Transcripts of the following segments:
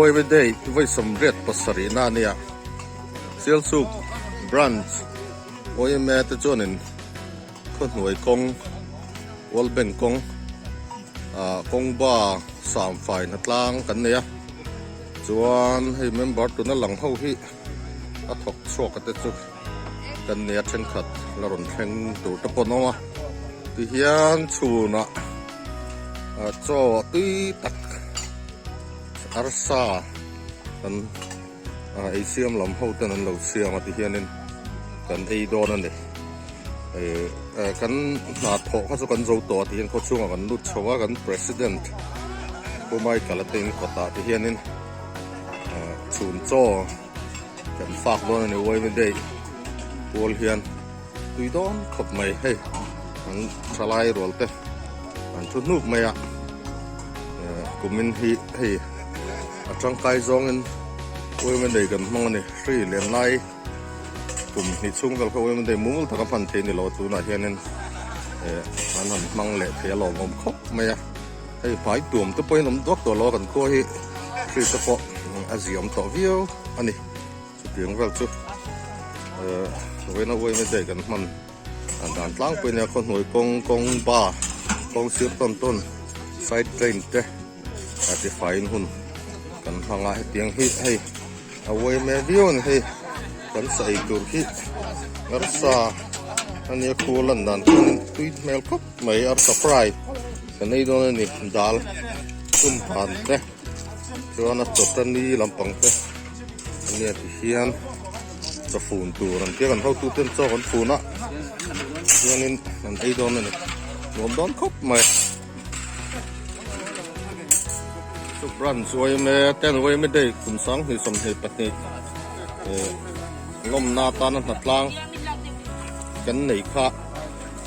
Yma Day vawi 87 na a nia. Sialsuk Branch yma te chuanin khawhnuai kawng World Bank kawng ah kawng ba samfai hnatlang kan nei a chuan hei member tuna lang ho hi a thawk chhuak a te chu kan nei a thenkhat la rawn thleng tur te pawh an awm a tihian chhunah ah chaw tui tak arsa kan ah ei siam lam ho ten an lo siam a tihianin kan ei dawn a ni ih eh kan hna thawh kha chu kan zo tawh a tihian khaw chhungah kan lut chho a kan president Pu Michael a te in kawtah tihianin ah chhun chaw kan fak dawn a ni yma day pawl hian tui dawn khawp mai hei an thalai rual te an thu hnuk mai a eh kumin hi hei a tangkai zawngin yma day kan hmang a ni hri len lai kum hnih chhung vel kha yma day mumal taka hman thei a ni lo a tunah hianin eh an han hmang leh thei a lawmawm khawp mai a hei hmai tuam te pawhin awm duak tawh lo a kan khua hi hri te pawh a ziam tawh viau a ni. Chutiang vel chu eh vawiina yma day kan hman dan tlangpui nia khawhnuai kawng kawng ba kawng sir tawn tawn side drain te a ti faiin hun kan hmang a hetiang hi hei a yma viau a ni hei kan sa ei tur hi arsa ania khu a lan dan chuanin tui hmel khawp mai arsa fry kan ei dawn a ni dal tumpan te chuan a chawtani lampang te. Ania ti hian chaw fun tur an tia kan hotu ten chaw kan fun a chuanin an ei dawn a ni nuam dawn khawp mai chu branch yma ten yma day kum 2022 eh lawmna atana hnatlang kan nei kha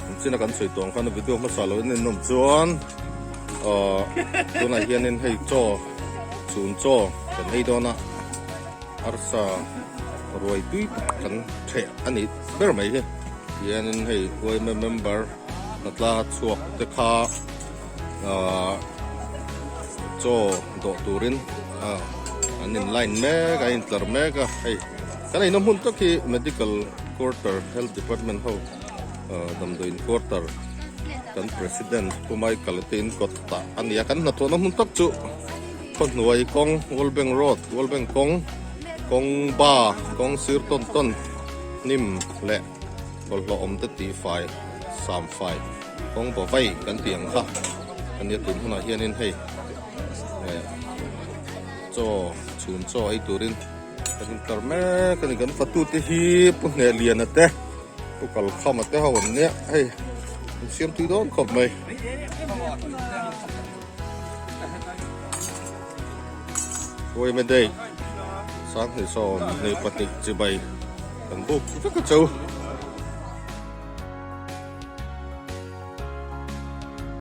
an china kan sawi tawng khan video hmasa lo in en awm chuan ah tunah hianin hei chaw chhun chaw kan ei dawn a arsa ruai tui tak kan theh a nih ber mai hi tihianin hei yma member hnatlanga chhuak te kha ah chaw dawh turin ah an in line mek a in tlar mek a hei kan eina hmun tak hi medical quarter health department ho ah damdawiin quarter kan president Pu Michael te in kawt tah a ni a kan hnathawhna hmun tak chu khawhnuai kawng World Bank road World Bank kawng kawng ba kawng sir tawn tawn hnim leh bawlhhlawh awm te tih fai sam fai kawng ba vai kan tih ang kha a nia tun hunah hianin hei eh chaw chhun chaw ei turin kan intlar mek a ni kan fatute hi Pu Hnehliana te. Pu Kalkhama te ho an nia hei an siam tui dawn khawp mai. Yma Day 2022 chibai kan buk vek a chu.